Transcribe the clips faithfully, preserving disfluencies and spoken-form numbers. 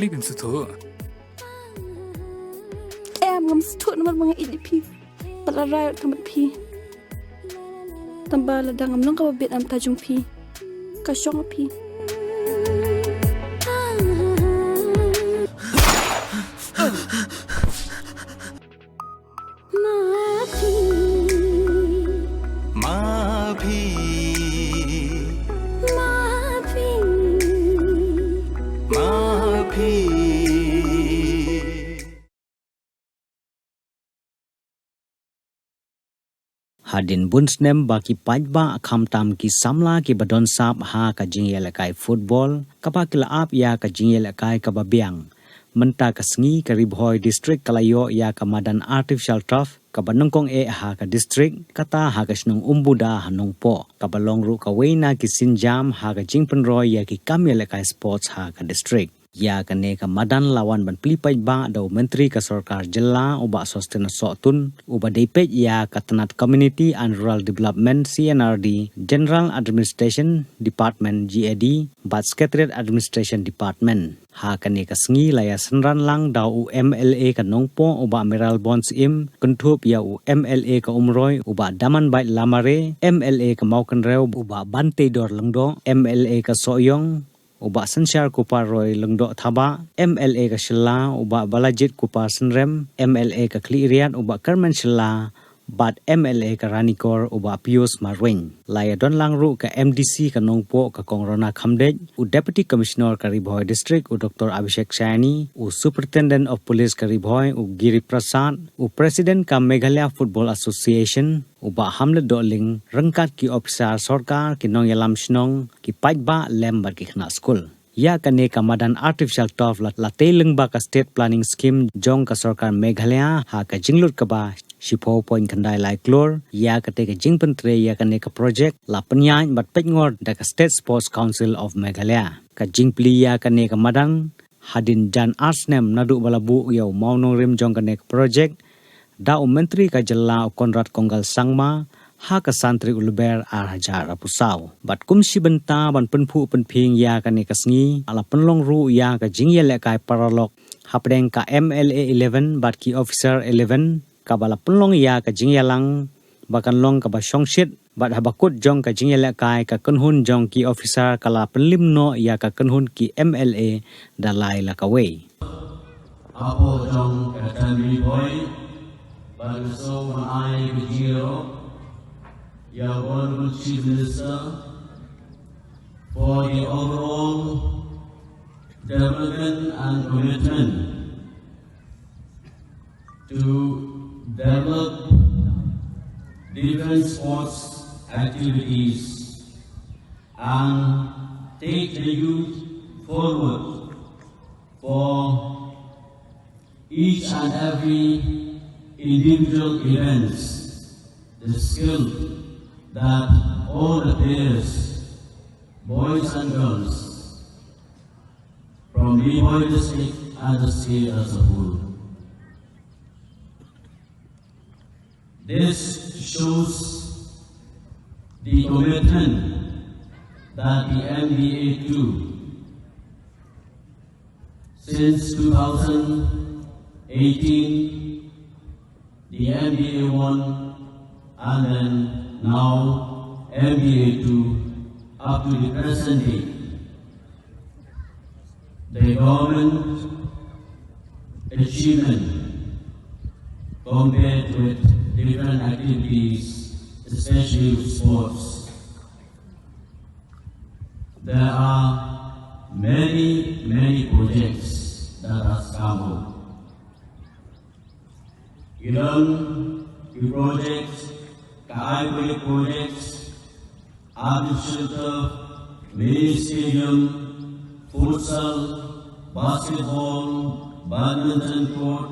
Phi bin sngewthuh? Em, ngam sngewthuh namar ba nga ïeit ïa phi. Bad la rai tam bad phi. Tangba lada ngam long kaba biang na ka bynta jong phi, ka shong ha phi. Ma phi. Ma phi. Ma phi. Ma phi. Hadien bun snem ba ki paidbah khamtam ki samla kiba don sap ha ka jingïalehkai football, kaba ki la ap ïa ka jingïalehkai kaba biang. Mynta ka sngi ka Ri Bhoi District ka la ïoh ïa ka madan artificial turf kaba nyngkong eh ha ka district, kata ha ka shnong Umbuda ha Nongpoh, kaba long ruh kawei na ki sienjam ha ka jingpynroi ïa ki kam ïalehkai sports ha ka district. Ïa kane ka madan la wan ban plie paidbah da u Myntri ka Sorkar Jylla u Bah Sosthenes Sohtun, uba dei peit ïa ka tnat Community and Rural Development, C and R D, General Administration Department, G A D, bad Secretariat Administration Department. Ha kane ka sngi la ïa synran lang da u M L A ka Nongpoh u Bah Mayralborn Syiem, kynthup ïa u M L A ka Umroi u Bah Damanbait Lamare, M L A ka Mawkynrew u Bah Banteidor Lyngdoh, M L A ka Sohiong u Bah Synshar Kupar Roy Lyngdoh Thabah, M L A ka Shella u Bah Balajied Kupar Synrem, M L A ka Khliehriat u Bah Kyrmen Shylla, bad M L A ka Ranikor u Bah Pius Marwein. La ïa don lang ruh ka M D C ka Nongpoh ka Kong Rona Khamdeit, u Deputy Commissioner ka Ri Bhoi District u Doctor Abhishek Saini, u Superintendent of Police ka Ri Bhoi u Giri Prasad, u President ka Meghalaya Football Association u Bah Hamlet Dohling, ryngkat ki ophisar sorkar, ki nongïalam shnong, ki paidbah lem bad ki khynnah skul. Ïa kane ka madan artificial turf la, la tei lyngba ka State Planning Scheme jong ka Sorkar Meghalaya ha ka jinglut kaba shiphew point khyndai lai klur. Ïa kata ka jingpyntrei ïa kane ka project la pynïaid bad peitngor da ka State Sports Council of Meghalaya. Ka jingplie ïa kane ka madan hadien jan ar snem naduh ba la buh ïa u mawnongrim jong kane ka project da u Myntri ka Jylla u Conrad Kongkal Sangma ha ka san tarik u Lber ar hajar arphew saw. Bad kum shi bynta ban pynphuh pynphieng ïa kane ka sngi, la pynlong ruh ïa ka jingïalehkai paralok hapdeng ka M L A eleven bad ki officer eleven, kaba la pynlong ïa ka jingïalang ba kan long kaba shongshit, bad haba kut jong ka jingïalehkai ka kynhun jong ki officer ka la pynlim noh ïa ka kynhun ki M L A da lai la kawei. Hapoh jong ka Ri Bhoi, bad also ban ai ka jingïaroh ïa u Honorable Chief Minister for the overall development and commitment to develop different sports activities and take the youth forward for each and every individual events, the skill that all the players, boys and girls, from Ri Bhoi District and the state as a whole. This shows the commitment that the M D A two, since two thousand eighteen, the M D A one, and then now M D A two, up to the present day, the government achievement compared with different activities, especially with sports. There are many, many projects that has come up. Ki don ki projects, ka ai project, projects, artificial turf, mini stadium, futsal, basketball, badminton court,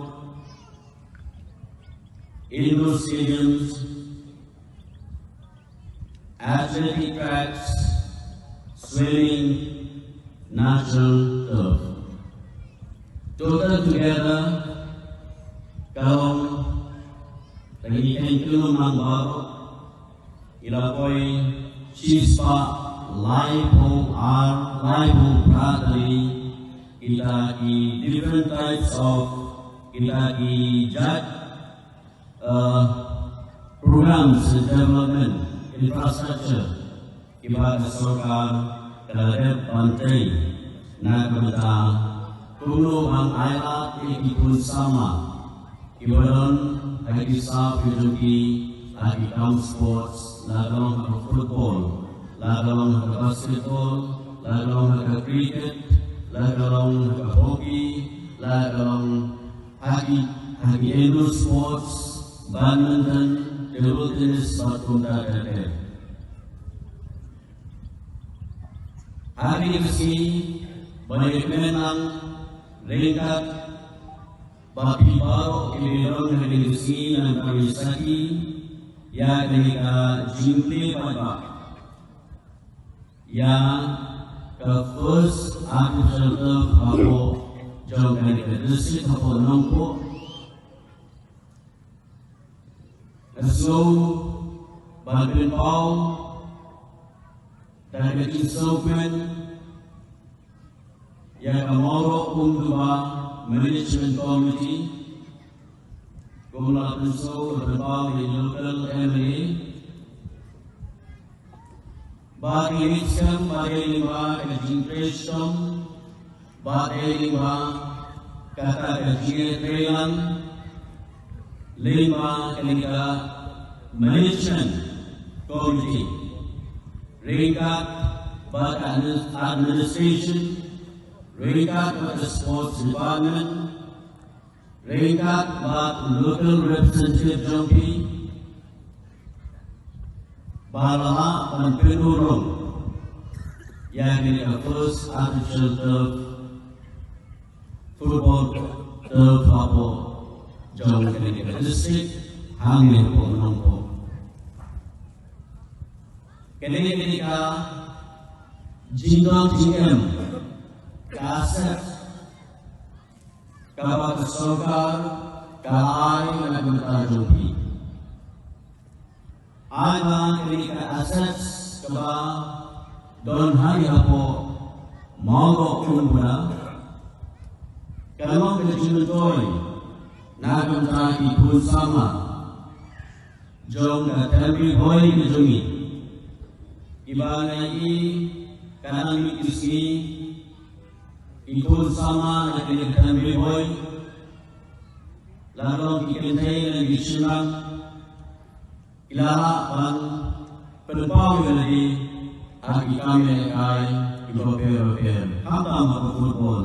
indoor stadiums, athletic tracks, swimming, natural turf. Total together, ka long da ki kynlong nang baroh, ki la poi shispah laiphew ar, laiphew phra tylli, kita ki different types of kita ki jait uh, programs and development infrastructure kiba ka sorkar ka la dep ban tei na ka bynta kumno ban ailad ïa ki khun samla kiba don ha ki sap ki jong ki ha ki kam sports, la ka long ha ka football, la ka long ha ka basketball, la ka long ha ka cricket, la ka long ha ka hockey, la ka long ha ki ha ki indoor sports, badminton, table tennis bad kumta ter ter. Ha kane ka sngi ba ïa kmen lang ryngkat bad phi baroh kiba ïaroh ha kane ka sngi, nangta ngi sakhi ïa kane ka jingplie paidbah ïa ka first artificial turf hapoh jong kane ka district hapoh Nongpoh. Nga sngew ban pynpaw da ka jingsngewkmen ïa ka Mawroh Umduba Management Committee, kum la pynsngew ban pynpaw ïa u local M L A, ba ki ngeit skhem ba dei lyngba ka jingtrei shitom, ba dei lyngba kata ka jingïatreilang lyngba kane ka management committee, ryngkat bad ka administration, ryngkat bad ka sports department, ryngkat bad local representative jong phi, ba la lah ban pynurlong ïa kane ka first artificial turf football turf hapoh jong kane ka district hangne hapoh Nongpoh. Kane, kane ka jingdon jingem ka asset kaba ka sorkar ka ai na ka bynta jong phi. Ai ba kane ka assets kaba don hangne hapoh Mawroh Umduba ka long ka jingmyntoi na ka bynta ki khun samla jong ka Them Ri Bhoi ka jong ngi, kiba ngi i ka nang mih ki sngi, ki khun samla na kane ka Them Ri Bhoi, la long ki kynthei ne ki shynrang, ki la lah ban pynpaw ïa lade ha ki kam ïalehkai kiba pher bapher, khamtam ha ka football.